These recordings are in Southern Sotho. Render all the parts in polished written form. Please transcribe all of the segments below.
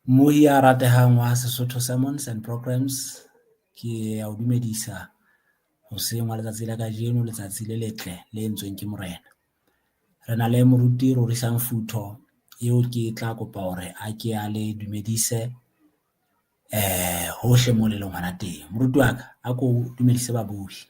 Mmohi ya ratehang wa Sesotho Sermons and Programs, ke a o dumedisa hoseng wa letsatsi la kajeno, letsatsi le letle le entsweng ke Morena. Re na le moruti Rorisang Futho eo ke tla kopa hore a ke a le dumedise hohle moo le leng hona teng. Moruti wa ka, a ko dumedise babohi.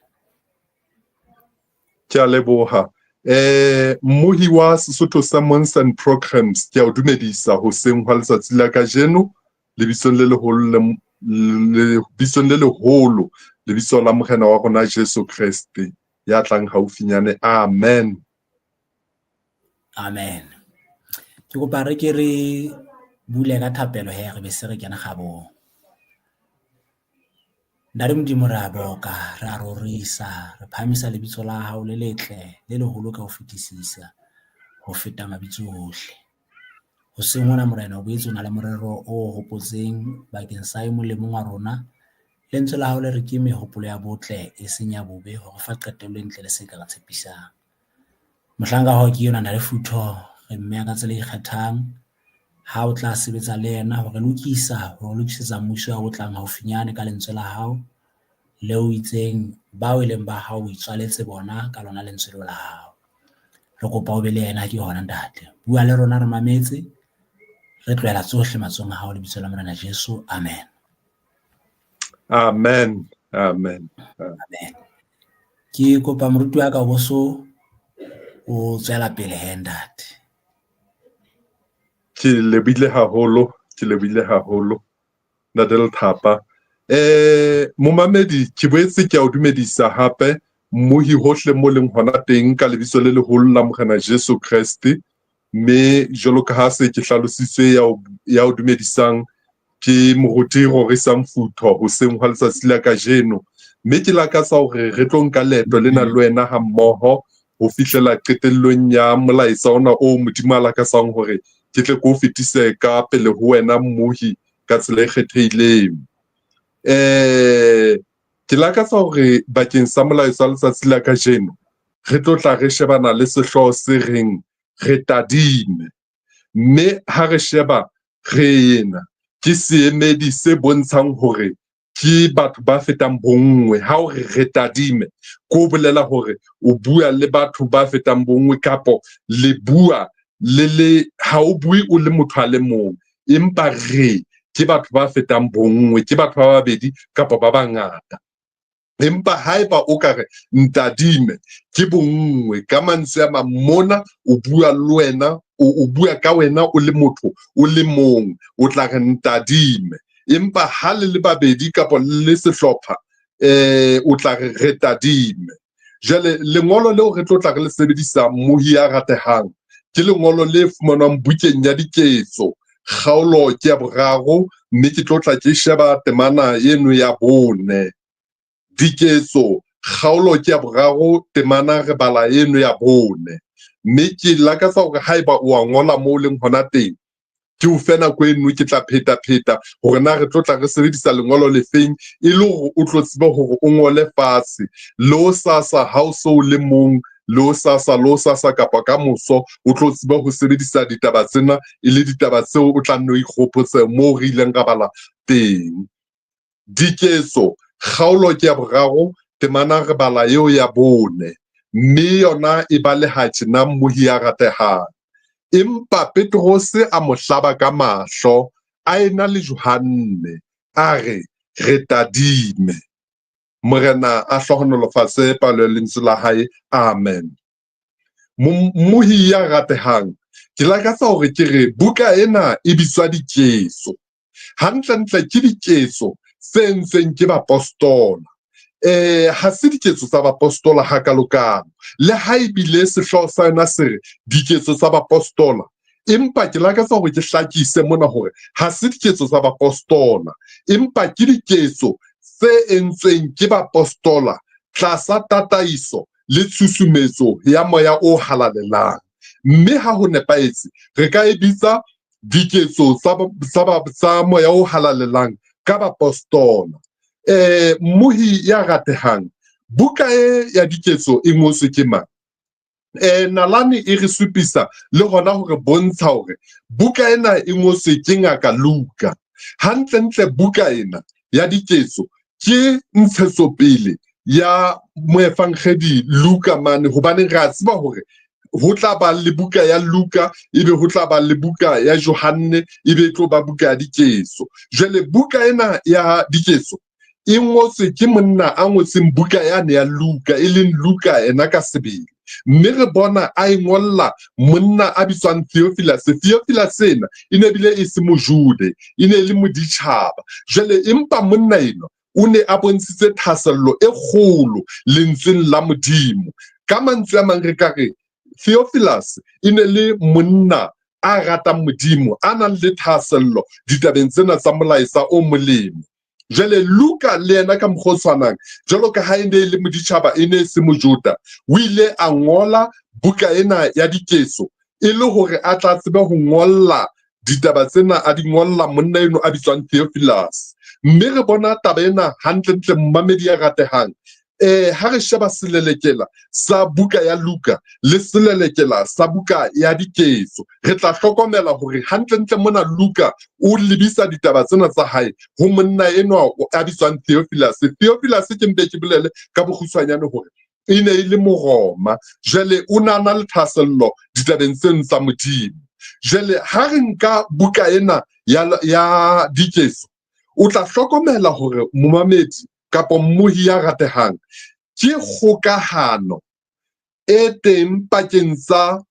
Ke a leboha. Mmohi wa Sesotho Sermons and Programs, ke a o dumedisa hoseng hwa letsatsi la kajeno lebitsong le leholo lebitsong le leholo lebitso la Morena wa rona Jesu Kreste ya tlang haufinyane. Amen. Amen. Ke kopa re ke re bule ka thapelo he re be se re kena kgabong. Ntate Modimo, re a boka, re a rorisa, re phahamisa lebitso la hao le letle, le leholo ka ho fetisisa ho feta mabitso ohle. Hoseng hona Morena o boetse o na le morero o hopotseng bakeng sa e mong le mong wa rona. Lentswe la hao le re ke mehopolo ya botle e seng ya bobe, hore fa qetello e ntle le se ka re tshepisang. Mohlanka wa hao ke enwa Ntate Futho, re mmeha ka tsela e ikgethang ha o tla sebetsa le yena hore lokisa, hore lokisetsa mmuso o tlang haufinyane ka lentswe la hao leo o itseng bao e leng ba hao o itswaletse bona ka lona lentswe leo la hao. Re kopa o be le yena ke hona ntate. Bua le rona re mametse, re tlohela tsohle matsohong a hao lebitso la Morena Jesu. Amen. Amen. Amen. Amen. Ke kopa moruti wa ka o bo so o tswela pele he ntate. Ke lebile haholo, ke lebile haholo Ntate Lethapa. Momamedi, ke boetse ke a o dumedisa hape mmohi hohle mo leng hona teng ka lebitso le leholo la Morena Jesu Kreste. Mme jwalo ka ha se ke hlalositswe ya o dumedisang ke moruti Rorisang Futho hoseng hwa letsatsi la kajeno. Mme ke lakatsa hore re tlo nka leeto lena le wena ha mmoho ho fihlela qetellong ya molaetsa ona o Modimo a lakatsang hore ke tle ke o fetise ka pele ho wena mmohi ka tsela e kgethehileng. Ke lakatsa hore bakeng sa molaetsa wa letsatsi la kajeno re tlo tla re shebana le sehlooho se reng re tadime. Mme ha re sheba re ena ke seemedi se bontshang hore ke batho ba fetang bonngwe. Ha o re re tadime, ke o bolela hore o bua le batho ba fetang bonngwe kapo le bua le le, ha o bue o le motho a le mong, empa re ke batho ba fetang bonngwe, ke batho ba babedi kapa ba bangata. Empa haeba o ka re ntadime ke bonngwe, ka mantswe a mang mona o bua le wena, o bua ka wena o le motho o le mong, o tla re ntadime. Empa ha le le babedi kapa le le sehlopha, o tla re re tadime. Jwale lengolo leo re tlo tla re le sebedisa mmohi ya ratehang ke lengolo le fumanwang bukeng ya Diketso, kgaolo ke ya 3, mme ke tlo tla ke sheba temana eno ya 4. Diketso, kgaolo ke ya 3, temana re bala eno ya 4. Mme ke lakatsa hore haeba o a ngola moo o leng hona teng, ke o fe nako eno ke tla pheta-pheta hore na re tlo tla re sebedisa lengolo le feng e le hore o tlo tsebe hore o ngole fatshe. Le o sasa ha o so o le mong, le o sasa, le o sasa kapa ka moso, o tlo tsebe ho sebedisa ditaba tsena e le ditaba tseo o tla nne o ikgopotse moo re ileng ra bala teng. Diketso, kgaolo ke ya 3, temana re bala eo ya 4, mme yona e baleha tjena mmohi ya ratehang. Empa Petrose a mo hlaba ka mahlo, a ena le Johanne, a re, re tadime. Morena a hlohonolofatse palo ya lentswe la hae. Amen. Mmohi ya ratehang, ke lakatsa hore ke re buka ena e bitswa Diketso. Hantlentle ke diketso tse entsweng ke bapostola. Ha se diketso tsa bapostola hakalokalo, le ha ebile sehlooho sa yona se re diketso tsa bapostola, empa ke lakatsa hore ke hlakise mona hore ha se diketso tsa bapostola, empa ke diketso tse entsweng ke bapostola tlasa tataiso le tshusumetso ya moya o halalelang. Mme ha ho nepahetse, re ka e bitsa diketso tsa moya o halalelang ka bapostola. Mmohi ya ratehang, buka e ya diketso e ngotswe ke mang? Nalane e re supisa le hona hore bontsha hore buka ena e ngotswe ke ngaka Luka. Hantlentle buka ena ya Diketso ke ntshetsopele ya moefankgedi Luka mane, hobane re a tseba hore ho tla ba le buka ya Luka, ebe ho tla ba le buka ya Johanne, ebe e tlo ba buka ya Diketso. Jwale buka ena ya Diketso e ngotswe ke monna a ngotseng buka yane ya Luka, e leng Luka ena ka sebele. Mme re bona a e ngolla monna a bitswang Theophilus. Theophilus ena e ne bile e se Mojude, e ne le moditjhaba. Jwale empa monna enwa o ne a bontshitse thahasello e kgolo lentsweng la Modimo. Ka mantswe a mang re ka re Theophilus e ne le monna a ratang Modimo, a nang le thahasello ditabeng tsena tsa molaetsa o molemo. Jwale Luka le yena ka mokgwa o tshwanang, jwalo ka ha e ne e le moditjhaba, e ne e se Mojuda, o ile a ngola buka ena ya Diketso e le hore a tla tsebe ho ngolla ditaba tsena, a di ngolla monna eno a bitswang Theophilus. Mme re bona taba ena hantlentle, mmamedi ya ratehang. Ha re sheba selelekela sa buka ya Luka le selelekela sa buka ya Diketso, re tla hlokomela hore hantlentle mona Luka o lebisa ditaba tsena tsa hae ho monna enwa a bitswang Theophilus. Theophilus ke mpe ke bolele ka bokgutshwanyane hore e ne e le Moroma, jwale o na na le thahasello ditabeng tseno tsa Modimo. Jwale ha re nka buka ena ya Diketso, o tla hlokomela hore momamedi kapa mmohi ya ratehang ke kgokahano e teng pakeng tsa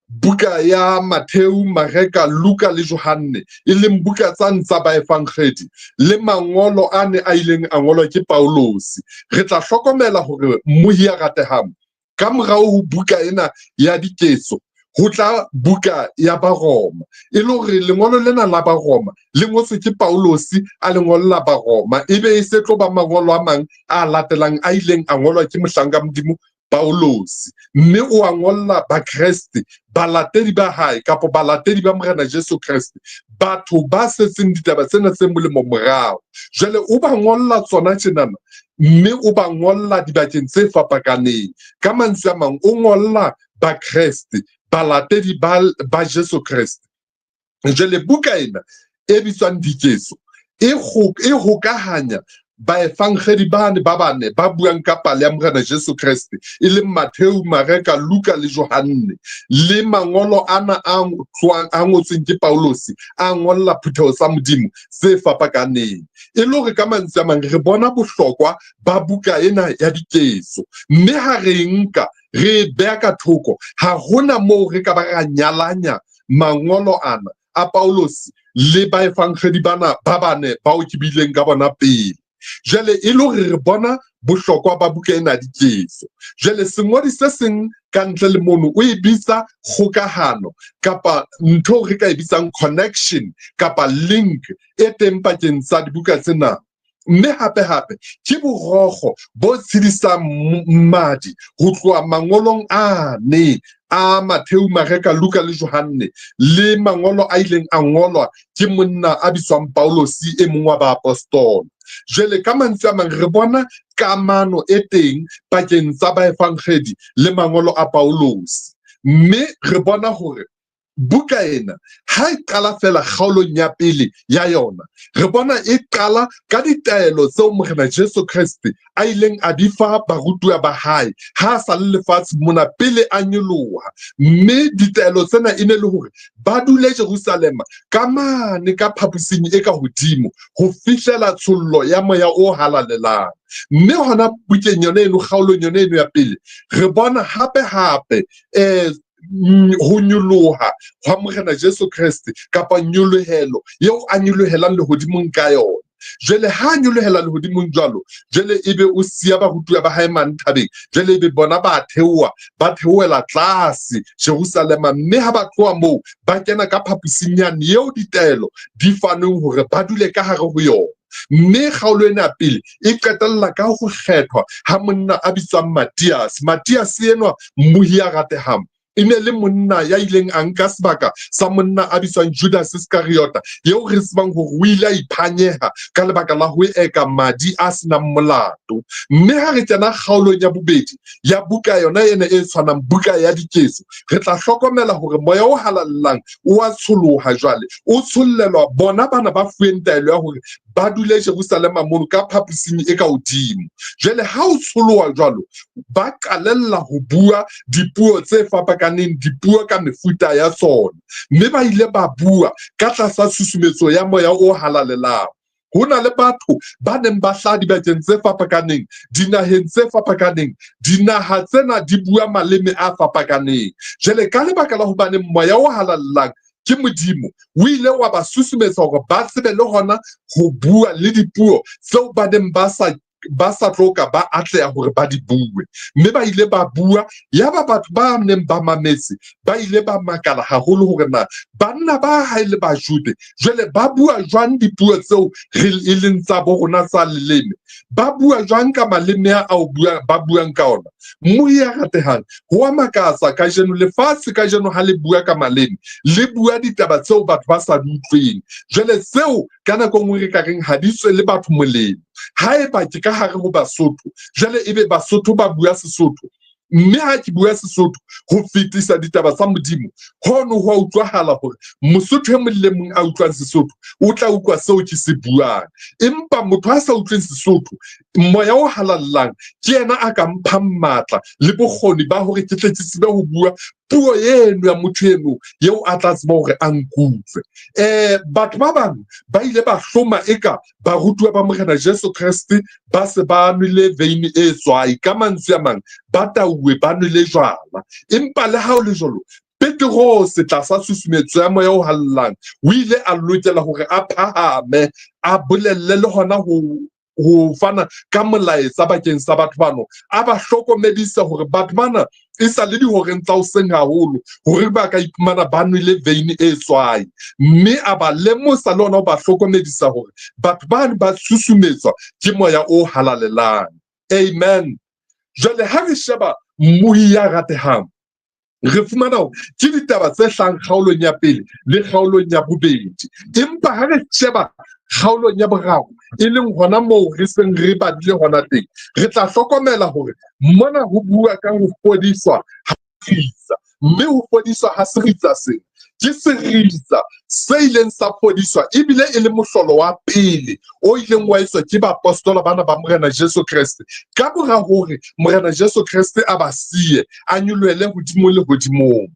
buka ya Mattheu, Mareka, Luka le Johanne, e leng buka tsa ntsa baefankgedi le mangolo a ne a ileng a ngolwa ke Paulosi. Re tla hlokomela hore mmohi ya ratehang, ka morao ho buka ena ya Diketso ho tla buka ya Baroma, e le hore lengolo lena la Baroma le ngotswe ke Paulosi a le ngolla Baroma, ebe e se tlo ba mangolo a mang a latelang a ileng a ngolwa ke mohlanka Modimo Paulosi, mme o a ngolla Bakreste, balatedi ba hae kapa balatedi ba Morena Jesu Kreste, batho ba setseng ditaba tsena tse molemo morao. Jwale o ba ngolla tsona tjenana, mme o ba ngolla dibakeng tse fapakaneng. Ka mantswe a mang, o ngolla Bakreste, balatedi ba Jesu Kreste. Jwale buka ena e bitswang Diketso e hokahanya baefankgedi bane ba bane ba buang ka pale ya Morena Jesu Kreste, e leng Mattheu, Mareka, Luka le Johanne, le mangolo ana a ngotsweng ke Paulosi a ngolla phutheho tsa Modimo tse fapakaneng. E le hore ka mantswe a mang re bona bohlokwa ba buka ena ya Diketso, mme ha re nka re beha ka thoko, ha hona moo re ka ba ra nyalanya mangolo ana a Paulosi le baefankgedi bana ba bane bao ke bileng ka bona pele. Jwale e le hore re bona bohlokwa ba buka ena ya Diketso. Jwale sengodi se seng ka ntle le mono o e bitsa kgokahano kapa ntho re ka e bitsang connection kapa link e teng pakeng tsa dibuka tsena. Mme hape hape ke borokgo bo tshedisang mmadi ho tloha mangolong ane a Mattheu, Mareka, Luka le Johanne, le mangolo a ileng a ngolwa ke monna a bitswang Paulosi, e mong wa baapostola. Jwale ka mantswe a mang re bona kamano e teng pakeng tsa baefankgedi le mangolo a Paulosi, mme re bona hore buka ena ha e qala fela kgaolong ya pele ya yona, re bona e qala ka ditaelo tseo Morena Jesu Kreste a ileng a di fa barutuwa ba hae ha a sa le lefatshe mona pele a nyoloha. Mme ditaelo tsena e ne le hore ba dule Jerusalema ka mane ka phaposing e ka hodimo ho fihlela tshollo ya moya o halalelang. Mme hona bukeng yona eno, kgaolong yona eno ya pele, re bona hape hape ho nyoloha hwa Morena Jesu Kreste kapa nyolohelo eo a nyolohelang lehodimong ka yona. Jwale ha nyolohela lehodimong jwalo, jwale ebe o siya barutuwa ba hae mane thabeng, jwale ebe bona ba theoha, ba theohela tlase Jerusalema, mme ha ba tloha moo ba kena ka phaposing yane eo ditaelo di fanweng hore ba dule ka hare ho yona. Mme kgaolo ena ya pele e qetella ka ho kgethwa ha monna a bitswang Matias. Matias enwa mmohi ya ratehang. E ne le monna ya ileng a nka sebaka sa monna a bitswang Judas Iskariota, eo re tsebang hore o ile a iphanyeha ka lebaka la ho eka madi a senang molato. Mme ha re kena kgaolong ya bobedi ya buka yona ena e tshwanang, buka ya Diketso, re tla hlokomela hore moya o halalelang o a tsholoha jwale, o tshollelwa bona bana ba fuweng taelo ya hore ba dule Jerusalema mono ka phaposing e ka hodimo. Jwale ha o tsholoha jwalo, ba qalella ho bua dipuo tse fapakaneng, dipuo ka mefuta ya tsona, mme ba ile ba bua ka tlasa tshusumetso ya moya o halalelang. Ho na le batho ba neng ba hlaha dibakeng tse fapakaneng, dinaheng tse fapakaneng, dinaha tsena di bua maleme a fapakaneng. Jwale ka lebaka la hobane moya o halalelang ke Modimo, o ile wa ba susumetsa hore ba tsebe le hona ho bua le dipuo tseo ba neng ba sa tlo ka ba atleha hore ba di bue. Mme ba ile ba bua, yaba batho ba neng ba mametse ba ile ba makala haholo hore na banna ba hae le Bajude jwale ba bua jwang dipuo tseo re e leng tsa bo rona tsa leleme, ba bua jwang ka maleme ao ba buang ka ona. Mmohi ya ratehang, ho a makatsa kajeno lefatshe kajeno ha le bua ka maleme, le bua ditaba tseo batho ba sa di utlweng. Jwale tseo ka nako nngwe re ka reng ha di tswe le batho molemo. Haeba ke ka hare ho Basotho, jwale ebe Basotho ba bua Sesotho, mme ha ke bua Sesotho ho fetisa ditaba tsa Modimo, hono ho a utlwahala hore Mosotho e mong le mong a utlwang Sesotho o tla utlwa seo ke se buang. Empa motho a sa utlweng Sesotho, moya o halalelang ke yena a ka mphang matla le bokgoni ba hore ke tle ke tsebe ho bua puo eno ya motho eno eo a tla tseba hore a nkutlwe. Batho ba bang ba ile ba hloma eka barutuwa ba Morena Jesu Kreste ba se ba nwele veine e tswai, ka mantswe a mang ba tauwe ba nwele jwala. Empa le ha o le jwalo, Petrose tlasa tshusumetso ya moya o halalelang o ile a lokela hore a phahame, a bolelle le hona ho fana ka molaetsa bakeng sa batho bano, a ba hlokomedisa hore batho bana e sa le dihoreng tsa hoseng haholo hore ba ka iphumana ba nwele veine e tswai, mme a ba lemosa le hona ho ba hlokomedisa hore batho bano ba susumetswa ke moya o halalelang. Amen. Jwale ha re sheba mmohi ya ratehang, re fumana hore ke ditaba tse hlahang kgaolong ya pele le kgaolong ya bobedi. Empa ha re sheba kgaolong ya boraro, e leng hona moo re seng re badile hona teng, re tla hlokomela hore mona ho bua ka ho fodiswa ha seritsa, mme ho fodiswa ha seritsa sena ke seritsa se ileng sa fodiswa ebile e le mohlolo wa pele o ileng wa etswa ke baapostola bana ba Morena Jesu Kreste ka mora hore Morena Jesu Kreste a ba siye a nyolohele hodimo le hodimong.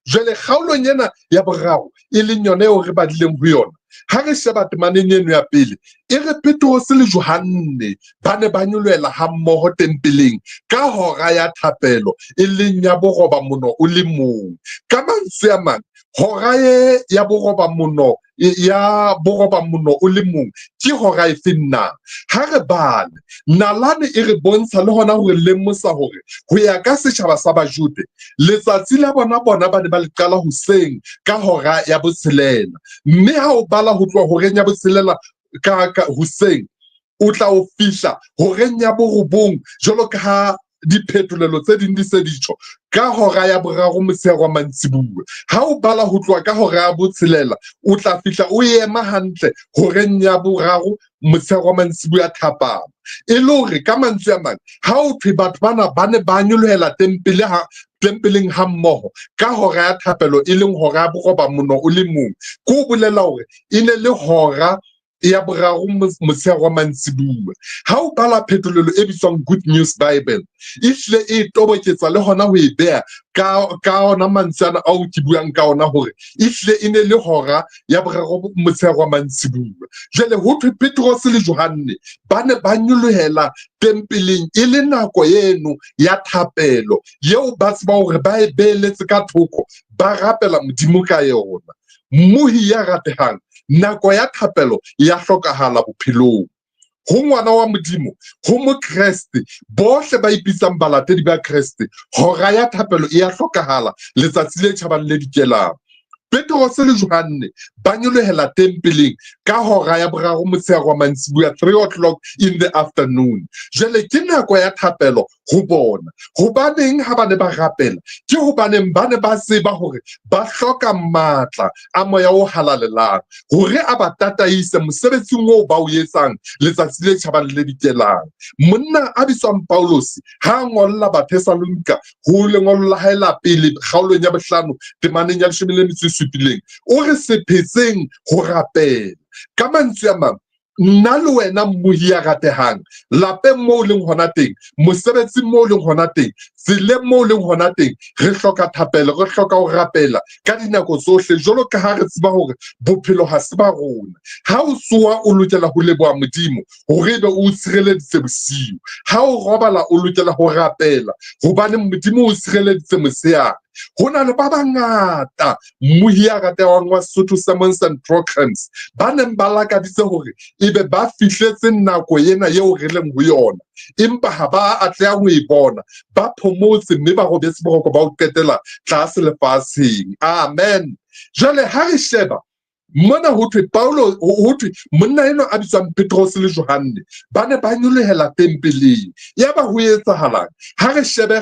Jwale kgaolong ena ya boraro e leng yona eo re badileng ho yona, ha re sheba temaneng eno ya pele, e re Petrose le Johanne ba ne ba nyolohela hammoho tempeleng ka hora ya thapelo e leng ya boroba mono o le mong. Ka mantswe a mang, hora e ya boroba mono ya boroba mono o le mong ke hora efe na? Ha re bale, nalane e re bontsha le hona hore lemosa hore ho ya ka setjhaba sa Bajude, letsatsi la bona ba ne ba le qala hoseng ka hora ya botshelela. Mme ha o bala ho tloha horeng ya botshelela ka hoseng, o tla o fihla horeng ya borobong jwalo ka ha diphetolelo tse ding di se di tjho, ka hora ya boraro motshehare wa mantsibuya. Ha o bala ho tloha ka hora ya botshelela, o tla fihla o ema hantle horeng ya boraro motshehare wa mantsibuya thapama. E le hore ka mantswe a mang, ha o thwe batho bana ba ne ba nyolohela tempeleng hammoho ka hora ya thapelo e leng hora ya boroba mono o le mong, ke ho bolela hore e ne le hora ya boraro motshehare wa mantsibuya. Ha o bala phetolelo e bitswang Good News Bible, e hlile e toboketsa le hona ho e beha ka ona mantswe ana ao ke buang ka ona hore e hlile e ne le hora ya boraro motshehare wa mantsibuya. Jwale ho thwe Petrose le Johanne ba ne ba nyolohela tempeleng e le nako eno ya thapelo eo ba tseba hore ba e beeletse ka thoko, ba rapela Modimo ka yona. Mmohi ya ratehang, nako ya thapelo ya hlokahala bophelong. Ho ngwana wa Modimo, ho Mokreste, bohle ba ipitsang balatedi ba Kreste, hora ya thapelo e ya hlokahala letsatsi le tjhabang le dikelang. Petrose le Johanne ba nyolohela tempeleng ka hora ya boraro motshehare wa mantsibuya, 3 o'clock in the afternoon. Jwale ke nako ya thapelo ho bona. Hobaneng ha ba ne ba rapela? Ke hobaneng ba ne ba tseba hore ba hloka matla a moya o halalelang hore a ba tataise mosebetsing oo ba o etsang letsatsi le tjhabang le dikelang. Monna a bitswang Paulus ha a ngolla Bathesalonika ho lengolo la hae la pele kgaolong ya bohlano temaneng ya 17, o re se phetseng ho rapela. Ka mantswe a mang, nna le wena mmohi ya ratehang, lapeng moo o leng hona teng, mosebetsing moo o leng hona teng, tseleng moo o leng hona teng, re hloka thapelo, re hloka ho rapela ka dinako tsohle, jwalo ka ha re tseba hore bophelo ha se ba rona. Ha o tsoha o lokela ho leboha Modimo hore ebe o tshireleditse bosiu. Ha o robala o lokela ho rapela hobane Modimo o tshireleditse motshehare. Ho na le ba bangata mmohi ya ratehang wa Sesotho Sermons and Programs ba neng ba lakaditse hore ebe ba fihletse nako ena eo re leng ho yona, empa ha ba atleha ho e bona. Ba phomotse mme ba robetse boroko ba ho qetela tlase lefatsheng. Amen. Jwale ha re sheba mona ho thwe Paulo, ho thwe monna enwa a bitswang Petrose le Johanne ba ne ba nyolohela tempeleng. Yaba ho etsahalang? Ha re shebe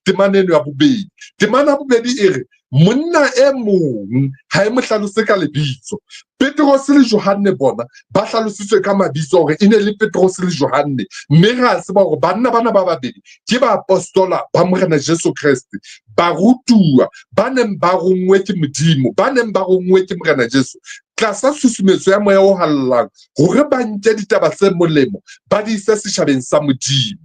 temana eno ya bobedi. Temana ya bobedi e re monna e mong, ha e mo hlalose ka lebitso. Petrose le Johanne bona ba hlalositswe ka mabitso hore e ne le Petrose le Johanne, mme re a tseba hore banna bana ba babedi ke baapostola ba Morena Jesu Kreste, barutuwa ba neng ba ronngwe ke Modimo, ba neng ba ronngwe ke Morena Jesu tlasa tshusumetso ya moya o halalelang hore ba nke ditaba tse molemo ba di ise setjhabeng sa Modimo.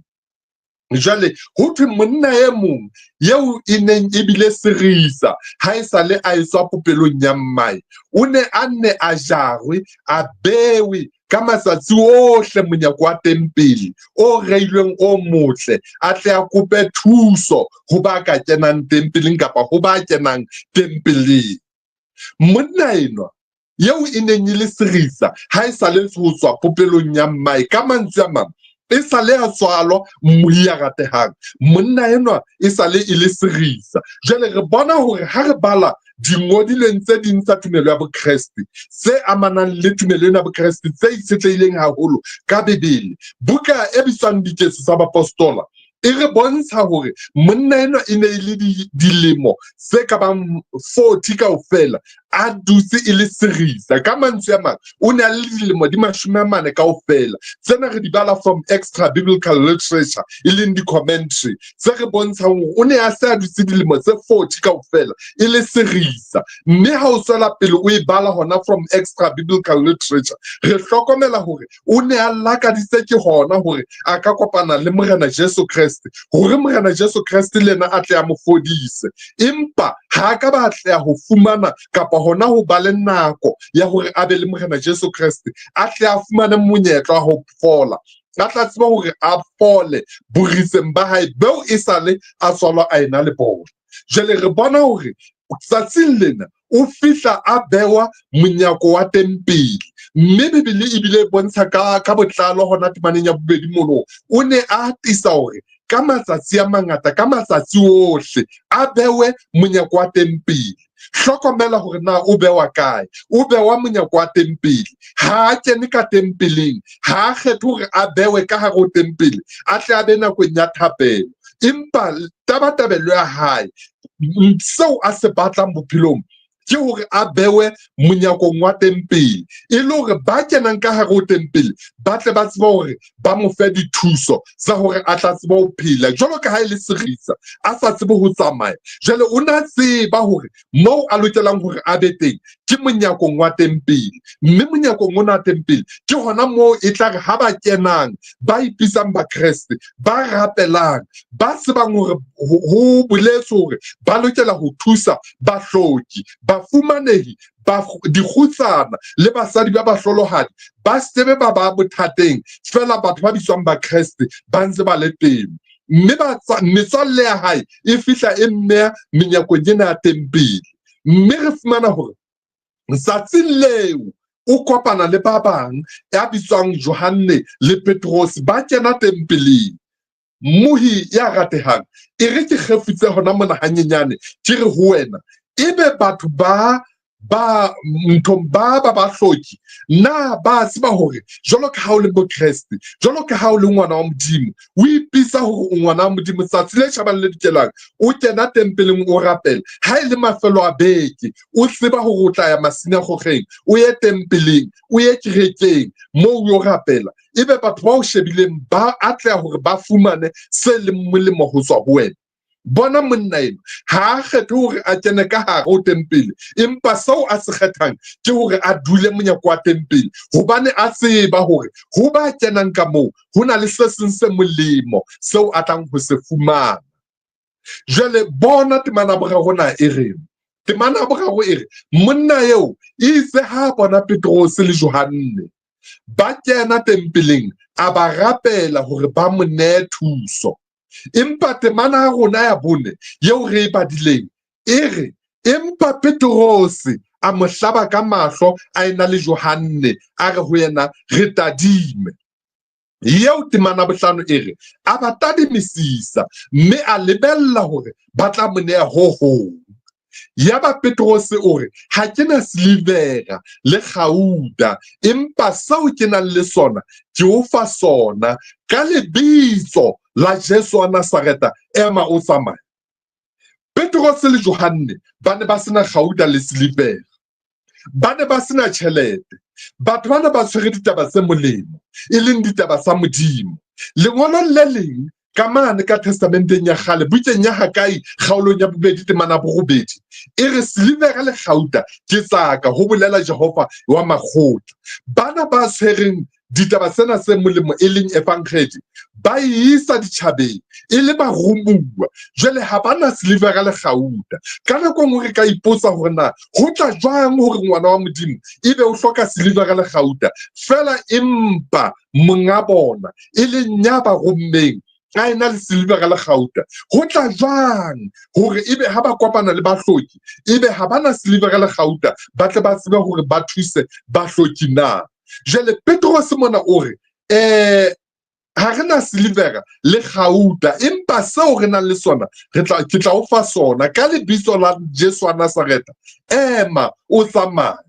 Jwale ho thwe monna e mong eo e neng e bile serisa ha e sale a etswa popelong ya mmae, o ne a nne a jarwe, a bewe ka matsatsi ohle monyako wa tempele o reilweng o motle, a tle a kope thuso ho ba ka kenang tempeleng kapa ho ba kenang tempeleng. Monna enwa eo e neng e le serisa ha e sale ho tswa popelong ya mmae, ka mantswe a mang, e sale a tswalwa mmohi ya ratehang, monna enwa e sale e le serisa. Jwale re bona hore ha re bala dingodilweng tse ding tsa tumelo ya Bokreste tse amanang le tumelo ena ya Bokreste tse itshetlehileng haholo ka Bibele, buka e bitswang Diketso tsa Bapostola e re bontsha hore monna enwa e ne e le dilemo tse ka bang 40 kaofela a dutse e le serisa. Ka mantswe a mang, o ne a le dilemo di 40 kaofela. Tsena re di bala from extra biblical literature, e leng di-commentary tse re bontshang hore o ne a se a dutse dilemo tse 40 kaofela e le serisa. Mme ha o tswela pele o e bala hona from extra biblical literature, re hlokomela hore o ne a lakaditse ke hona hore a ka kopana le Morena Jesu Kreste, hore Morena Jesu Kreste le yena a tle a mo fodise. Empa ha a ka ba atleha ho fumana kapa hona ho ba le nako ya hore a be le Morena Jesu Kreste, a tle a fumane monyetla wa ho fola, a tla tseba hore a fole boriseng ba hae beo e sale a tswalwa a ena le bona. Jwale re bona hore tsatsing lena o fihla a bewa monyako wa tempele, mme Bibele ebile e bontsha ka botlalo hona temaneng ya bobedi mono, o ne a atisa hore ka matsatsi a mangata, ka matsatsi ohle a bewe monyako wa tempele. Hlokomela hore na o bewa kae. O bewa monyako wa tempele. Ha a kene ka tempeleng, ha a kgethe hore a bewe ka hare ho tempele, a tle a be nakong ya thapelo. Empa tabatabelo ya hae, seo a se batlang bophelong, ke hore a bewe monyakong wa tempele, e le hore ba kenang ka hare ho tempele ba tle ba tsebe hore ba mo fe dithuso tsa hore a tla tsebe ho phela. Jwalo ka ha e le serisa, a sa tsebe ho tsamaya, jwale o na tseba hore moo a lokelang hore a be teng ke monyakong wa tempele, mme monyakong ona wa tempele ke hona moo e tla re ha ba kenang ba ipitsang Bakreste, ba rapelang, ba tsebang hore ho boletswe hore ba lokela ho thusa bahloki, bafumanehi, dikgutsana le basadi ba bahlolohadi, ba sebe ba ba bothateng fela batho ba bitswang Bakreste ba ntse ba le teng. Mme metswalle ya hae e fihla e mmeya menyakong ena ya tempele. Mme re fumana hore tsatsing leo o kopana le ba bang ya bitswang Johanne le Petrose, ba kena tempeleng. Mmohi ya ratehang, e re ke kgefutse hona mona hanyenyane, ke re ho wena, ebe batho ba Ba nthong ba ba bahloki, na ba tseba hore jwalo ka ha o le Mokreste, jwalo ka ha o le ngwana wa Modimo, o ipitsa hore o ngwana wa Modimo, tsatsi le tjhabang le dikelang o kena tempeleng o rapela, ha e le mafelo a beke o tseba hore o tla ya masinagogeng, o ye tempeleng, o ye kerekeng moo o yo rapela, ebe batho ba o shebileng ba atleha hore ba fumane se leng molemo ho tswa ho wena. Bona monna eno ha a kgethe hore a kene ka hare ho tempele, empa seo a se kgethang ke hore a dule monyako wa tempele, hobane a tseba hore ho ba kenang ka moo ho na le se seng se molemo seo a tlang ho se fumana. Jwale bona temana boraro na e reng? Temana boraro e re monna eo itse ha bona Petrose le Johanne ba kena tempeleng, a ba rapela hore ba mo nee thuso. Empa temana ya rona ya bone eo re e badileng e re empa Petrose a mo hlaba ka mahlo a ena le Johanne, a re ho yena re tadime. Eo temana bohlano e re a ba tadimisisa mme a lebella hore ba tla mo neha ho hong. Yaba Petrose o re ha ke na silivera le kgauta, empa seo ke nang le sona ke o fa sona ka lebitso la Jesu wa Nazareta, ema o tsamaye. Petrose le Johanne ba ne ba sena kgauta le silivera, ba ne ba sena tjhelete. Batho bana ba tshwere ditaba tse molemo, e leng ditaba tsa Modimo. Lengolong le leng ka mane ka testamenteng ya kgale, bukeng ya Hagai kgaolong ya bobedi temana borobedi, e re silivera le kgauta ke tsaka, ho bolela Jehova wa makgotla. Bana ba tshwereng ditaba tsena tse molemo e leng evangeli, ba e isa ditjhabeng e le barumuwa. Jwale ha ba na silivera le kgauta. Ka nako nngwe re ka ipotsa hore na ho tla jwang hore ngwana wa Modimo ebe o hloka silivera le kgauta, fela empa monga bona e leng ya ba rommeng a ena le silivera le kgauta. Ho tla jwang hore ebe ha ba kopana le bahloki ebe ha ba na silivera le kgauta, ba tle ba tsebe hore ba thuse bahloki na? Jwale Petrose mona o re ha re na silivera le kgauta, empa seo re nang le sona ke tla o fa sona ka lebitso la Jesu wa Nazareta, ema o tsamaye.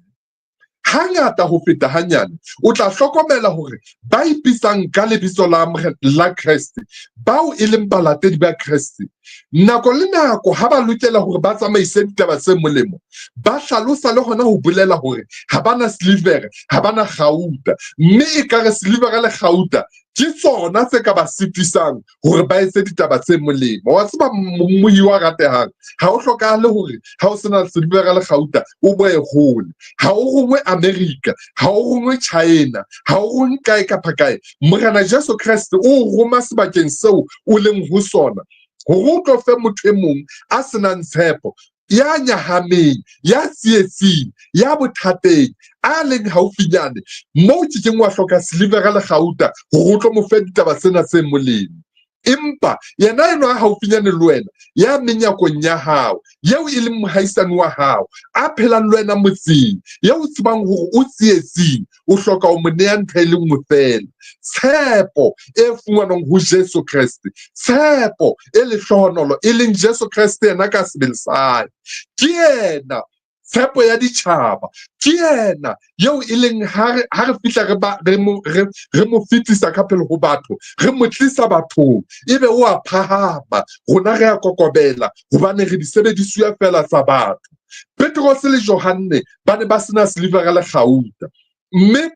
Hangata ho feta hanyane o tla hlokomela hore ba ipitsang ka lebitso la Kreste, bao e leng balatedi ba Kreste, nako le nako ha ba lokela hore ba tsamaise ditaba tse molemo, ba hlalosa le hona ho bolela hore ha ba na silivera, ha ba na kgauta, mme ekare silivera le kgauta ke tsona tse ka ba sitisang hore ba etse ditaba tse molemo. Wa tseba mmohi wa ratehang, ha o hlokahale hore ha o sena silivera le kgauta o boe hole. Ha o rongwe America, ha o rongwe China, ha o rongwe kae kapa kae. Morena Jesu Kreste o roma sebakeng seo o leng ho sona hore o tlo fe motho e mong a senang tshepo, ya nyahameng, ya tsietsing, ya bothateng, a leng haufinyane, moo ke keng wa hloka silivera le kgauta hore o tlo mo fe ditaba tsena tse molemo. Empa yena enwa a haufinyane le wena, ya menyakong ya hao, eo e leng mohaisane wa hao, a phelang le wena motseng, eo o tsebang hore o tsietsing, o hloka ho mo neya ntho e le nngwe feela, tshepo e fumanwang ho Jesu Kreste, tshepo e lehlohonolo e leng Jesu Kreste yena ka sebele sa hae. Ke yena tshepo ya ditjhaba, ke yena eo e leng ha re fihla re mo fetisa ka pele ho batho, re mo tlisa bathong, ebe o a phahama, rona re a kokobela hobane re disebedisuwa fela tsa batho. Petrose le Johanne ba ne ba sena silivera le kgauta, mme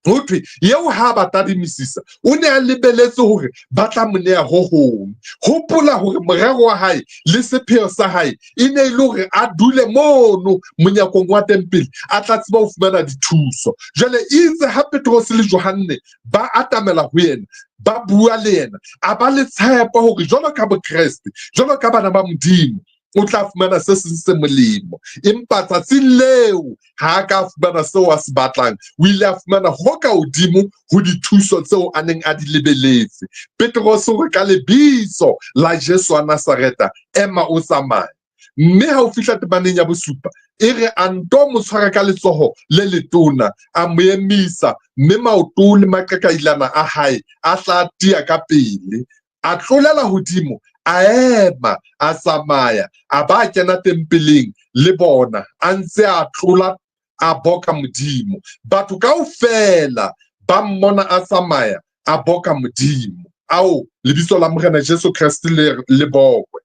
ho thwe eo ha ba tadimisisa o ne a lebeletse hore ba tla mo neha ho hong. Hopola hore morero wa hae le sepheo sa hae e ne e le hore a dule mono monyakong wa tempele, a tla tseba ho fumana dithuso. Jwale itse ha Petrose le Johanne ba atamela ho yena, ba bua le yena, a ba le tshepo hore jwalo ka Bokreste, jwalo ka bana ba Modimo, o tla fumana se seng se molemo. Empa tsatsing leo ha a ka fumana seo a se batlang, o ile a fumana ho ka hodimo ho dithuso tseo a neng a di lebeletse. Petrose o re ka lebitso la Jesu wa Nazareta, ema o tsamaye. Mme ha o fihla temaneng ya bosupa, e re a nto mo tshwara ka letsoho le letona, a mo emisa, mme maoto le maqaqailana a hae a tla tiya ka pele. A tlolela hodimo, A ema, a tsamaya, a ba kena tempeleng le bona, a ntse a tlola, a boka Modimo. Batho kaofela ba mmona a tsamaya, a boka Modimo. Ao, lebitso la Morena Jesu Kreste le bokwe.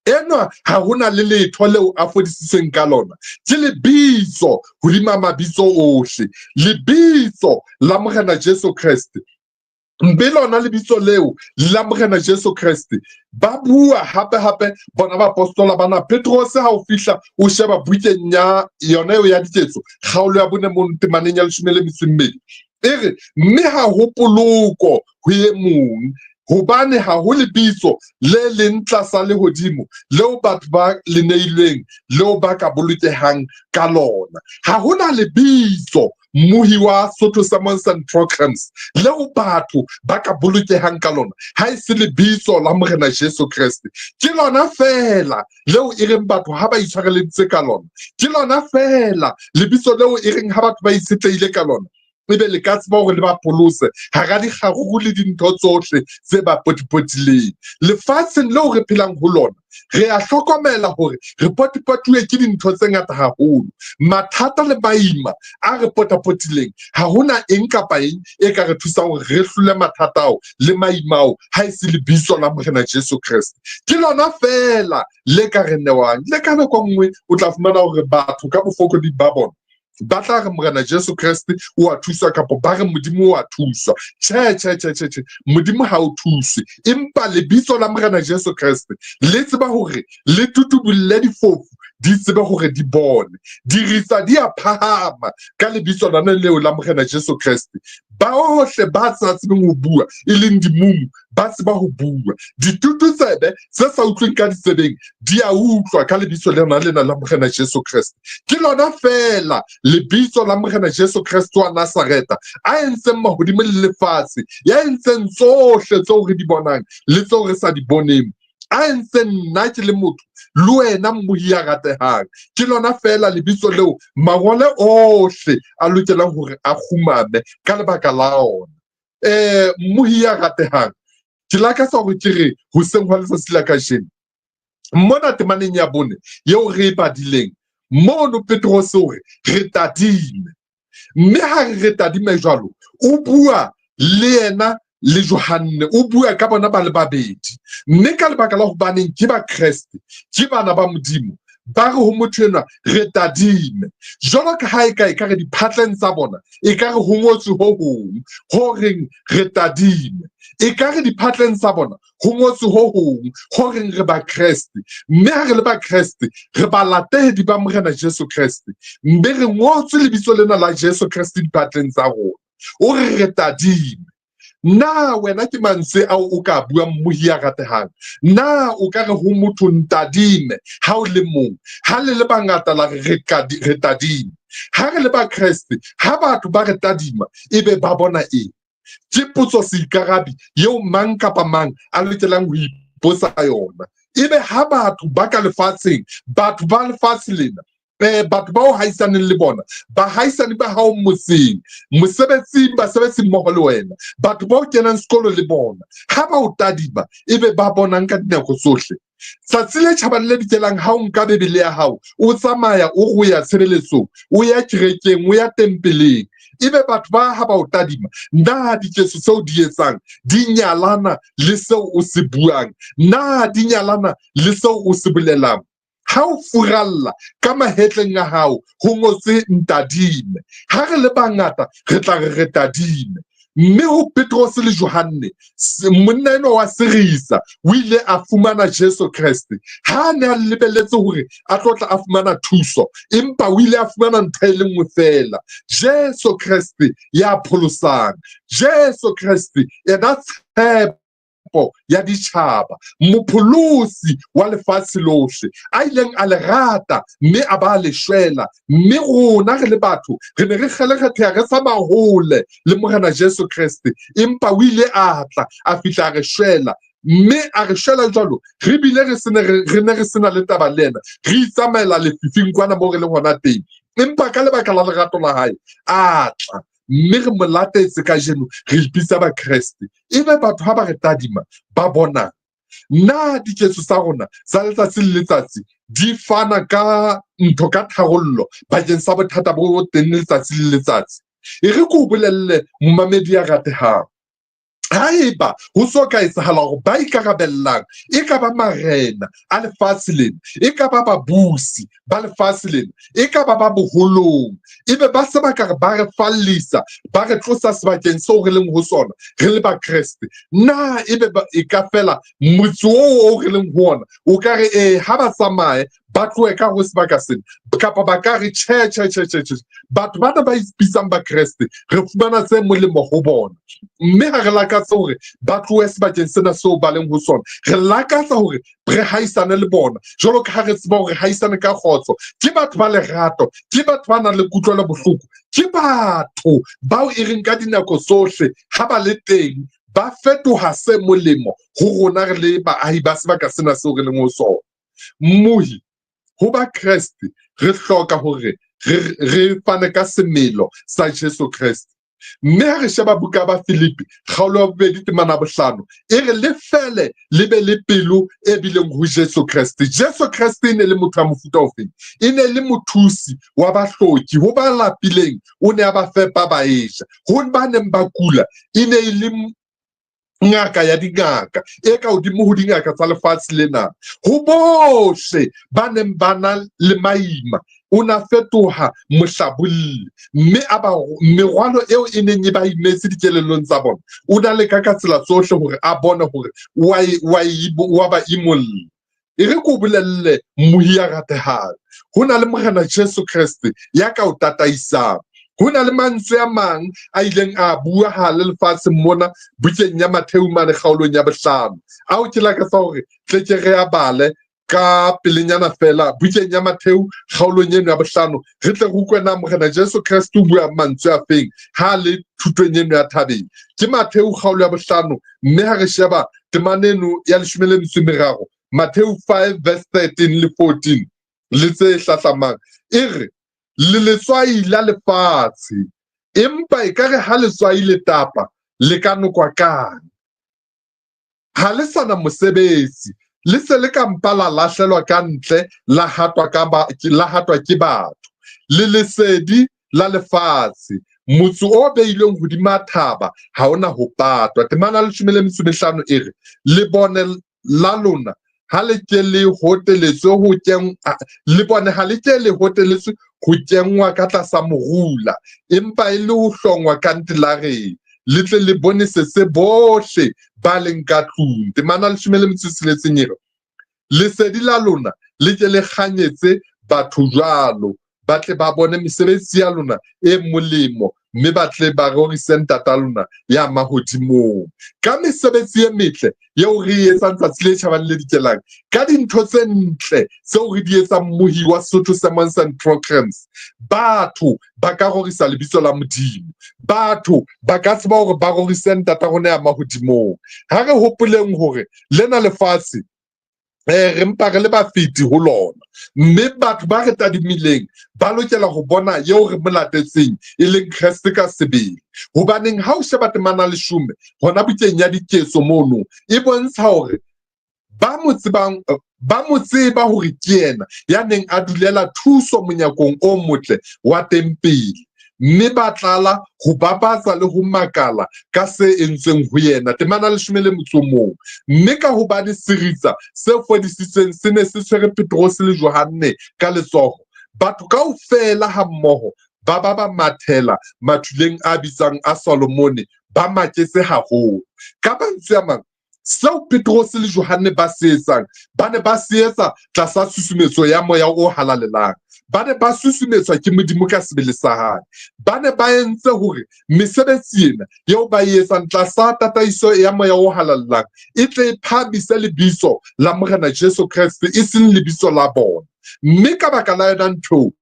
Enwa ha hona le letho leo a fodisitsweng ka lona. Ke lebitso hodima mabitso ohle. Lebitso la Morena Jesu Kreste. Mbe lona lebitso leo la Morena Jesu Kreste. Ba bua hape hape bona baapostola bana. Petrose ha o fihla o sheba bukeng ya yona eo ya Diketso, kgaolo ya 4 mono temaneng ya 12. E re, mme ha ho poloko ho e mong, hobane ha ho lebitso le leng tlasa lehodimo leo batho ba le neilweng, leo ba ka bolokehang ka lona. Ha hona lebitso, mmohi wa Sotho Sermons and Programs, leo batho ba ka bolokehang ka lona, ha e se lebitso la Morena Jesu Kreste. Ke lona feela leo e reng batho ha ba itshwareleditse ka lona. Ke lona feela lebitso leo e reng ha batho ba itshetlehile ka lona, ebe le ka tseba hore le ba pholose hara dikgaruru le dintho tsohle tse ba potipotileng. Lefatsheng leo re phelang ho lona, re a hlokomela hore re potipotuwe ke dintho tse ngata haholo. Mathata le maima a re potapotileng, ha hona eng kapa eng e ka re thusang hore re hlole mathata ao le maima ao, ha e se lebitso la Morena Jesu Kreste. Ke lona feela le ka re newang. Le ka nako nngwe o tla fumana hore batho ka bofokodi ba bona ba tla re Morena Jesu Kreste o a thuswa, kapa ba re Modimo o a thuswa. Tjhe, tjhe, tjhe, tjhe, tjhe. Modimo ha o thuswe. Empa lebitso la Morena Jesu Kreste le tseba hore le tutubulle difofu, di tsebe hore di bone. Diritsa di a phahama ka lebitso lona leo la Morena Jesu Kreste. Bohle ba sa tsebeng ho bua, e leng dimumu, ba tseba ho bua. Ditututsebe tse sa utlweng ka ditsebeng di a utlwa ka lebitso lena lena la Morena Jesu Kreste. Ke lona feela lebitso la Morena Jesu Kreste wa Nazareta, a entseng mahodimo le lefatshe, ya entseng tsohle tseo re di bonang le tseo re sa di boneng, a entseng nna ke le motho le wena mmohi ya ratehang. Ke lona feela lebitso leo mangole ohle a lokelang hore a kgumame ka lebaka la ona. Mmohi ya ratehang, ke lakatsa hore ke re hoseng hwa letsatsi la kajeno, mona temaneng ya 4 eo re e badileng, mono Petrose o re re tadime. Mme ha re re tadime jwalo, o bua le yena le Johanne, o bua ka bona ba le babedi. Mme ka lebaka la hobaneng ke ba Kreste, ke bana ba Modimo, ba re ho motho enwa re tadime. Jwalo ka ha e ka re diphatleng tsa bona, e ka re ho ngotswe ho hong, ho reng re tadime. E ka re diphatleng tsa bona ho ngotswe ho hong, ho reng re ba Kreste. Mme ha re le ba Kreste, re balatedi ba Morena Jesu Kreste. Mme re ngotswe lebitso lena la Jesu Kreste diphatleng tsa rona. O re re tadime. Na wena ke mantswe ao o ka buang mmohi ya ratehang? Na o ka re ho motho ntadime ha o le mong? Ha le le bangata la re re tadime. Ha re le ba Kreste, ha batho ba re tadima, ebe ba bona eng? Ke potso seikarabi eo mang kapa mang a lokelang ho ipotsa yona. Ebe ha batho ba ka lefatsheng, batho ba lefatshe lena, batho ba o haisaneng le bona, bahaisane ba hao motseng, mosebetsing, basebetsi mmoho le wena, batho ba o kenang sekolo le bona, ha ba o tadima, ebe ba bonang ka dinako tsohle. Tsatsi le tjhabang le dikelang ha o nka Bibele ya hao, o tsamaya o go ya tshebeletsong, o ya kerekeng, o ya tempeleng, ebe batho ba ha ba o tadima, na diketso tseo di etsang di nyalana le seo o se buang? Na di nyalana le seo o se bolelang? Ha o furalla ka mahetleng a hao ho ngotswe ntadime. Ha re le bangata re tla re re tadime. Mme ho Petrose le Johanne, monna enwa wa Sirisa o ile a fumana Jesu Kreste. Ha a ne a lebelletse hore a tlo tla a fumana thuso, empa o ile a fumana ntho e le nngwe feela, Jesu Kreste ya pholosang, Jesu Kreste yena tshepo ya ditjhaba, mopholosi wa lefatshe lohle, a ileng a le rata mme a ba le shwela. Mme rona re le batho re ne re kgelekgetheha re sa mahole le Morena Jesu Kreste, empa o ile a tla a fihla a re shwela, mme a re shwela jwalo re bile re sene re ne re sena le taba le yena, re itsamaela lefifing kwana moo re leng hona teng, empa ka lebaka la lerato la hae a tla, mme re mo latetse kajeno, re ipitsa Bakreste. Ebe batho ha ba re tadima ba bona. Na diketso tsa rona tsa letsatsi le letsatsi di fana ka ntho ka tharollo bakeng sa bothata bo teng letsatsi le letsatsi? E re ke o bolelle momamedi ya ratehang, haeba ho so ka etsahala hore ba ikarabellang e ka ba marena a lefatshe lena, e ka ba babusi ba lefatshe lena, e ka ba ba boholong, ebe ba se ba ka re ba re fallisa, ba re tlosa sebakeng seo re leng ho sona re le Bakreste, na ebe e ka fela motse oo re leng ho ona o ka re ee ha ba tsamaye ba tlohe ka ho sebaka sena, kapa ba ka re tjhe tjhe tjhe tjhe tjhe, batho bana ba ipitsang Bakreste re fumana tse molemo ho bona, mme ha re lakatse hore ba tlohe sebakeng sena seo ba leng ho sona, re lakatsa hore re haisane le bona jwalo ka ha re tseba hore haisane ka kgotso. Ke batho ba lerato, ke batho ba nang le kutlwelo bohloko, ke batho bao e reng ka dinako tsohle ha ba le teng ba fetoha se molemo ho rona re le baahi ba sebaka sena seo re leng ho sona. Mmohi, ho ba Kreste re hloka hore re fane ka semelo sa Jesu Kreste. Mme ha re sheba buka ba Filipi kgaolo ya 2 temana 5 e re le fele le be le pelo e bileng ho Jesu Kreste. Jesu Kreste e ne le motho wa mofuta ofeng? E ne le mothusi wa bahloki, ho ba lapileng o ne a ba fepa ba eja, ho ba neng ba kula e ne e le ngaka ya dingaka e ka hodimo ho dingaka tsa lefatshe lena. Ho bohle ba neng ba na le maima o na fetoha mohlabolli, mme a ba merwalo eo e neng e ba imetse dikelellong tsa bona o na leka ka tsela tsohle hore a bone hore wa ba imolla. E re ke o bolelle mmohi ya ratehang, ho na le Morena Jesu Kreste ya ka o tataisang. Ho na le mantswe a mang a ileng a bua ha le lefatsheng mona bukeng ya Matheu mane kgaolong ya 5, ao ke lakatsa hore tle ke re a bale ka pelenyana fela bukeng ya Matheu kgaolong eno ya 5, re tle re utlwe na Morena Jesu Kreste o bua mantswe a feng ha le thutong eno ya thabeng. Ke Matheu kgaolo ya 5, mme ha re sheba temana eno ya 13, Matheu 5 verse 13 le 14 le tse hlahlamang, e re le letswai la lefatshe, empa ekare ha letswai le tapa le ka nokwa kang? Ha le sana mosebetsi, le se le ka mpa la lahlelwa ka ntle, la hatwa ke batho. Le lesedi la lefatshe, motse o beilweng hodima thaba ha ona ho patwa. Temana 15 e re le bone la lona ha le ke le hoteletswe ho le bone ha le ke le hoteletswe ho kenngwa ka tlasa morula, empa e le ho hlongwa kantelareng, le tle le bonesetse bohle ba leng ka tlung. Temana 16 e re lesedi la lona le ke le kganyetse batho jwalo, ba tle ba bone mesebetsi ya lona e molemo, mme ba tle ba rorise Ntata lona ya mahodimong. Ka mesebetsi e metle eo re e etsang tsatsi le tjhabang le dikelang, ka dintho tse ntle tseo re di etsang mmohi wa Sesotho Sermons and Programs, batho ba ka rorisa lebitso la Modimo, batho ba ka tseba hore ba rorise Ntata rona ya mahodimong. Ha re hopoleng hore lena lefatshe re mpa re le bafeti ho lona, mme batho ba re tadimileng ba lokela ho bona eo re mo latetseng e leng Kreste ka sebele. Hobaneng ha o sheba temana 10 hona bukeng ya Diketso mono, e bontsha hore ba mo tseba hore ke yena ya neng a dulela thuso monyakong o motle wa tempele, mme ba tlala ho babatsa le ho makala ka se entsweng ho yena. Temana 11, mme ka hobane seritsa se fodisitsweng se ne se tshwere Petrose le Johanne ka letsoho, batho kaofela ha mmoho ba ba mathela mathuleng a bitswang a Solomone, ba maketse haholo. Ka mantswe a mang, seo Petrose le Johanne ba se etsang, ba ne ba se etsa tlasa tshusumetso ya moya o halalelang. Ba ne ba susumetswa ke Modimo ka sebele sa hae. Ba ne ba entse hore mesebetsi ena eo ba e etsang tlasa tataiso ya moya o halalelang e tle e phahamise lebitso la Morena Jesu Kreste, e seng lebitso la bona. Mme ka baka la yona ntho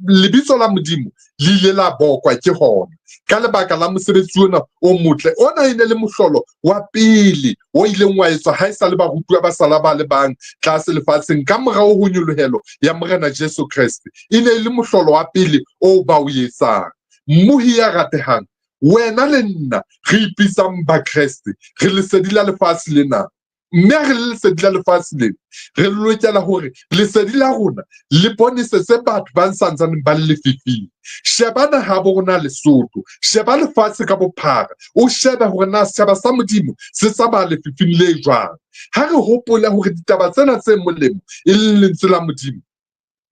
lebitso la Modimo le ile la bokwa ke hona ka lebaka la mosebetsi ona o motle. Ona e ne le mohlolo wa pele o ileng wa etswa ha e sa le barutuwa ba sala ba le bang tlase lefatsheng ka morao ho nyolohelo ya Morena Jesu Kreste. E ne e le mohlolo wa pele o ba o etsang. Mmohi ya ratehang, wena le nna re ipitsang Bakreste, re lesedi la lefatshe lena. Mme ha re le lesedi la lefatshe lena, re lokela hore lesedi la rona le bonesetse batho ba santsaneng ba le lefifing. Sheba naha bo rona Lesotho, sheba lefatshe ka bophara, o shebe hore na setjhaba sa Modimo se tsamaya lefifing le jwang. Ha re hopole hore ditaba tsena tse molemo e leng lentswe la Modimo,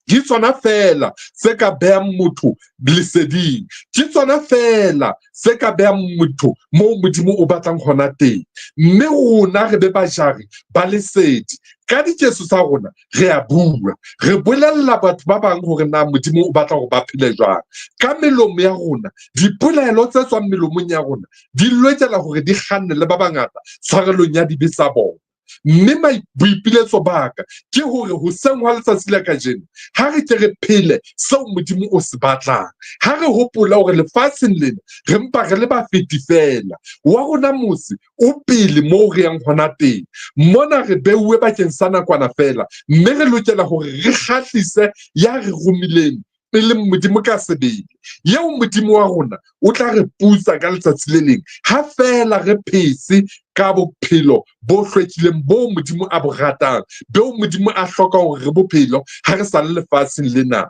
ke tsona feela tse ka behang motho leseding, ke tsona feela tse ka behang motho moo Modimo o batlang hona teng. Mme rona re be bajari ba lesedi. Ka diketso tsa rona re a bua, re bolella batho ba bang hore na Modimo o batla hore ba phele jwang. Ka melomo ya rona, dipolelo tse tswang melomong ya rona di lokela hore di kganne le ba bangata tshwarelong ya dibe tsa bona. Mme boipiletso ba ka ke hore hoseng hwa letsatsi la kajeno, ha re ke re phele seo Modimo o se batlang. Ha re hopola hore lefatsheng lena re mpa re le bafeti feela. Wa rona motse o pele moo re yang hona teng. Mona re beuwe bakeng sa nakwana feela, mme re lokela hore re kgahlise ya re romileng, e leng Modimo ka sebele. Eo Modimo wa rona o tla re putsa ka letsatsi le leng, ha feela re phetse ka bophelo bo hlwekileng bo Modimo a bo ratang, beo Modimo a hlokang hore re bophelo ha re sa le lefatsheng lena.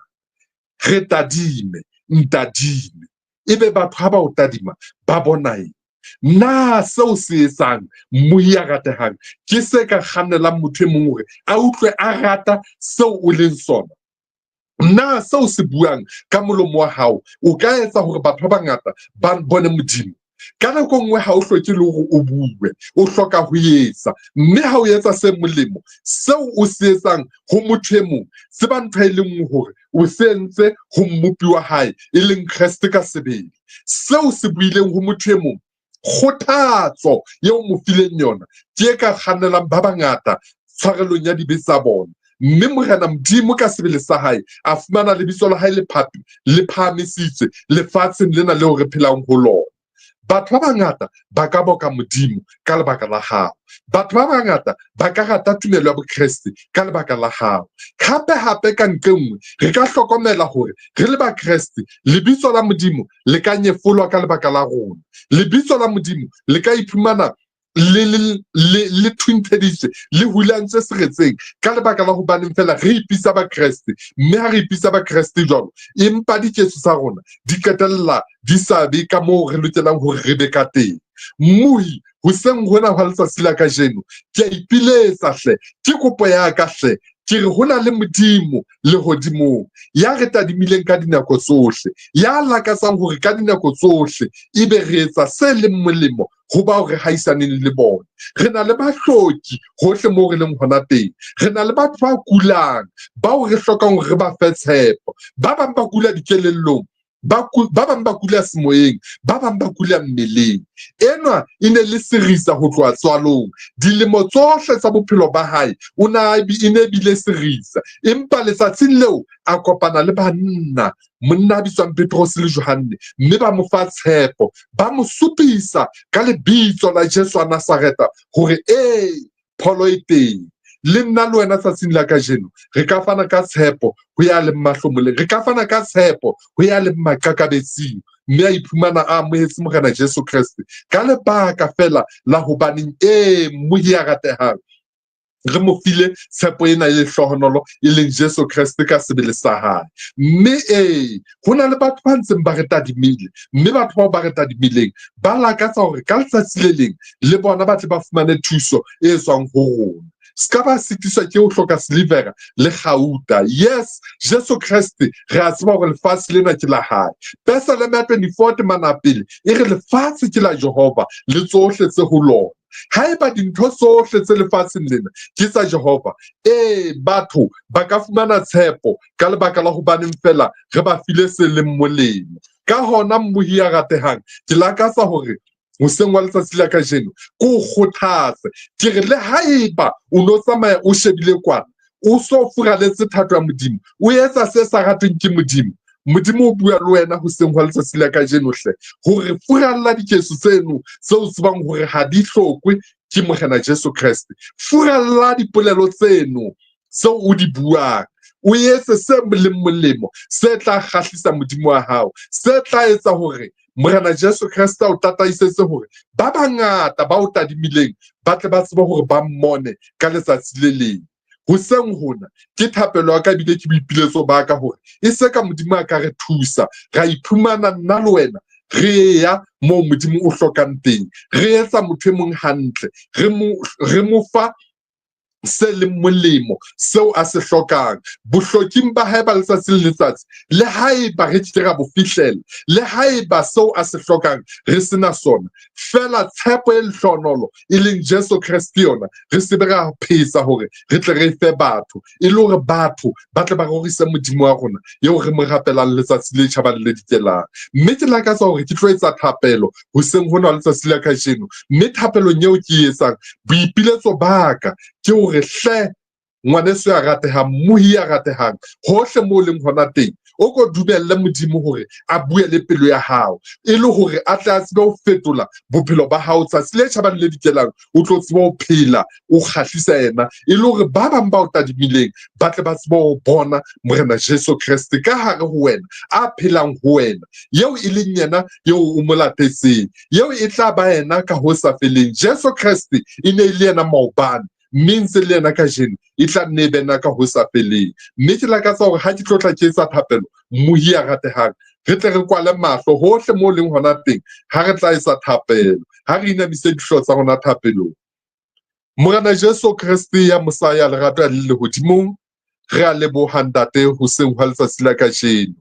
Re tadime, ntadime. Ebe batho ha ba o tadima, ba bona eng? Na seo se etsang mmohi ya ratehang ke se ka kgannelang motho e mong hore a utlwe a rata seo o leng sona? Na seo se buang ka molomo wa hao o ka etsa hore batho ba bangata ba bone Modimo? Ka nako nngwe ha o hloke le hore o bue, o hloka ho etsa. Mme ha o etsa se molemo, seo o se etsang ho motho e mong, tseba ntho e le nngwe hore o se entse ho mmopi wa hae, e leng Kreste ka sebele. Seo se buileng ho motho e mong, kgothatso eo mo fileng yona, ke e ka kgannelang ba bangata tshwarelong ya dibe tsa bona. Mme Morena Modimo ka sebele sa hae a fumana lebitso la hae le phahamisitswe lefatsheng lena leo re phelang ho lona. Batho ba bangata ba ka boka Modimo ka lebaka la hao. Batho ba bangata ba ka rata tumelo ya Bokreste ka lebaka la hao. Hape hape ka nqe nngwe re ka hlokomela hore re le Bakreste lebitso la Modimo le ka nyefolwa ka lebaka la rona. Lebitso la Modimo le ka iphumana le thuntheditswe, le hulantswe seretseng ka lebaka la hobaneng fela re ipitsa Bakreste. Mme ha re ipitsa Bakreste jwalo, empa diketso tsa rona di qetella di sa be ka moo re lokelang hore re be ka teng. Mmohi, hoseng hona hwa letsatsi la kajeno, ke a ipiletsa hle, ke kopo ya ka hle, ke re ho na le Modimo lehodimong ya re tadimileng ka dinako tsohle, ya lakatsang hore ka dinako tsohle ebe re etsa se leng molemo ho bao re haisaneng le bona. Re na le bahloki hohle moo re leng hona teng. Re na le batho ba kulang, bao re hlokang hore re ba fe tshepo. Ba bang ba kula dikelellong, ba bang ba kula semoyeng, ba bang ba kula mmeleng. Enwa e ne le serisa ho tloha tswalong. Dilemo tsohle tsa bophelo ba hae o na e ne bile serisa. Empa letsatsing leo a kopana le banna, monna a bitswang Petrose le Johanne, mme ba mo fa tshepo, ba mo supisa ka lebitso la Jesu wa Nazareta hore ee, pholo e teng. Le nna le wena tsatsing la kajeno re ka fana ka tshepo ho ya leng mahlomoleng, re ka fana ka tshepo ho ya leng maqakabetsing, mme a iphumana a amohetse Morena Jesu Kreste ka lebaka fela la hobaneng ee, mmohi ya ratehang, re mo file tshepo ena e hlohonolo e leng Jesu Kreste ka sebele sa hae. Mme ee, ho na le batho ba ntseng ba re tadimile, mme batho bao ba re tadimileng ba lakatsa hore ka letsatsi le leng le bona ba tle ba fumane thuso e tswang ho rona. Ska ba sitiswa ke ho hloka silivera le kgauta. Yes, Jesu Kreste re a tseba hore lefatshe lena ke la hae. Pesaleme ya 24 temana pele e re lefatshe ke la Jehova le tsohle tse ho lona. Haeba dintho tsohle tse lefatsheng lena ke tsa Jehova, ee, batho ba ka fumana tshepo ka lebaka la hobaneng fela re ba file se leng molemo. Ka hona mmohi ya ratehang, ke lakatsa hore hoseng wa letsatsi la kajeno ke o kgothatse. Ke re le haeba o no tsamaya o shebile kwana, o so furaletse thato ya Modimo, o etsa se sa ratweng ke Modimo, Modimo o bua le wena hoseng hwa letsatsi la kajeno hle, hore furalla diketso tseno tseo tsebang hore ha di hlokwe ke Morena Jesu Kreste. Furalla dipolelo tseno tseo o di buang, o etse se leng molemo, se tla kgahlisa Modimo wa hao, se tla etsa hore Morena Jesu Kreste o tataisetse hore ba bangata ba o tadimileng ba tle ba tsebe hore ba mmone ka letsatsi le leng. Hoseng hona ke thapelo ya ka ebile ke boipiletso ba ka hore e se ka Modimo a ka re thusa, ra iphumana nna le wena re ya moo Modimo o hlokang teng, re etsa motho e mong hantle, re mo fa se leng molemo seo a se hlokang bohloking ba hae ba letsatsi le letsatsi. Le haeba re ke ra bo fihlela, le haeba seo a se hlokang re sena sona, fela tshepo e lehlohonolo e leng Jesu Kreste yona re se be ra phetsa hore re tle re fe batho, e le hore batho ba tle ba rorise Modimo wa rona eo re mo rapelang letsatsi le tjhabang le dikelang. Mme ke lakatsa hore ke tlo etsa thapelo hoseng hona letsatsi la kajeno, mme thapelong eo ke e etsang boipiletso ba ka ke hore hle ngwaneso ya ratehang, mmohi ya ratehang, hohle moo leng hona teng, o ko dumelle Modimo hore a bue le pelo ya hao, e le hore a tle a tsebe ho fetola bophelo ba hao tsatsi le tjhabang le dikelang, o tlo tsebe ho phela o kgahlisa yena, e le hore ba bang ba o tadimileng ba tle ba tsebe ho bona Morena Jesu Kreste ka hare ho wena, a phelang ho wena, eo e leng yena eo o mo latetseng, eo e tla ba yena ka ho sa feleng. Jesu Kreste e ne e le yena maobane, mme ntse le yena kajeno, e tla nne e be nna ka ho sa feleng. Mme ke lakatsa hore ha ke tlo tla ke etsa thapelo, mmohi ya ratehang, re tle re kwale mahlo hohle moo leng hona teng ha re tla etsa thapelo, ha re inamise dihlooho tsa rona thapelong. Morena Jesu Kreste ya mosa ya lerato ya le lehodimong, re a leboha Ntate hoseng hwa letsatsi la kajeno.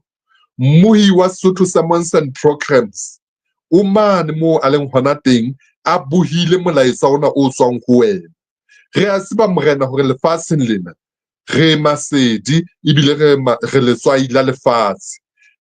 Mmohi wa Sesotho Sermons and Programs o mane moo a leng hona teng, a bohile molaetsa ona o tswang ho wena. Re a tseba Morena hore lefatsheng lena re masedi ebile re letswai la lefatshe.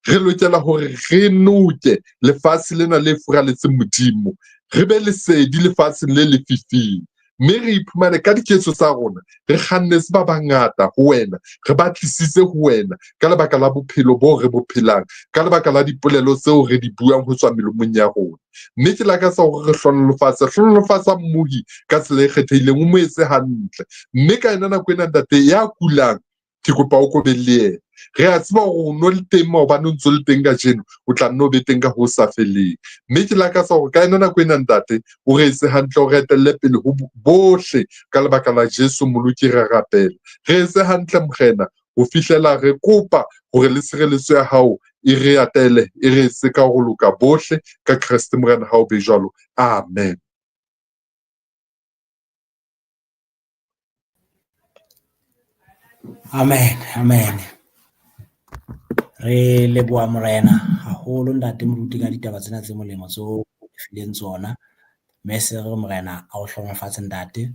Re lokela hore re noke lefatshe lena le furaletseng Modimo, re be lesedi lefatsheng le lefifing, mme re iphumane ka diketso tsa rona re kgannetse ba bangata ho wena, re ba tlisitse ho wena ka lebaka la bophelo bo re bo phelang, ka lebaka la dipolelo tseo re di buang ho tswa melomong ya rona. Mme ke lakatsa hore re hlohonolofatse, hlohonolofatsa mmohi ka tsela e kgethehileng, o mo etse hantle. Mme ka yona nako ena ntate ya kulang, ke kopa o ko be le yena. Re a tseba hore o no le teng maobane, o ntso le teng kajeno, o tla nno be teng ka ho sa feleng. Mme ke lakatsa hore ka yona nako ena ntate o re etse hantle, o re etelle pele ho bohle ka lebaka la Jesu Moloki re rapela. Re etse hantle Morena ho fihlela re kopa hore le tshireletso ya hao e re atele, e re etse ka ho loka bohle ka Kreste Morena ha o be jwalo. Amen. Amen, amen. Re leboha Morena haholo ntate moruti ka ditaba tsena tse molemo tseo o fileng tsona. Mme se re Morena a o hlohonolofatse ntate,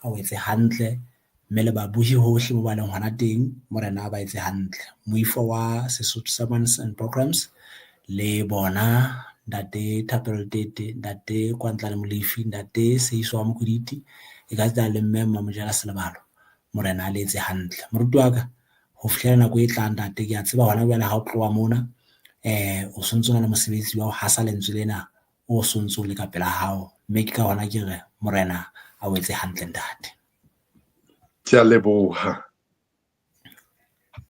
a o etse hantle, mme le babohi hohle mo ba leng hona teng, Morena a ba etse hantle. Moifo wa Sesotho Sermons and Programs le bona ntate Thapelo Tete, ntate Kwantlane Molefi, ntate Seiso wa Mokoditi, e ka tsaya le mme Mmamojela Selebalo. Morena a le etse hantle. Moruti wa ka, ho fihlela nako e tlang ntate, ke a tseba hona jwale ha o tloha mona, o sontso o na le mosebetsi wa ho hasa lentswe lena o sontso o le ka pela hao, mme ke ka hona ke re Morena a o etse hantle ntate. Ke a leboha.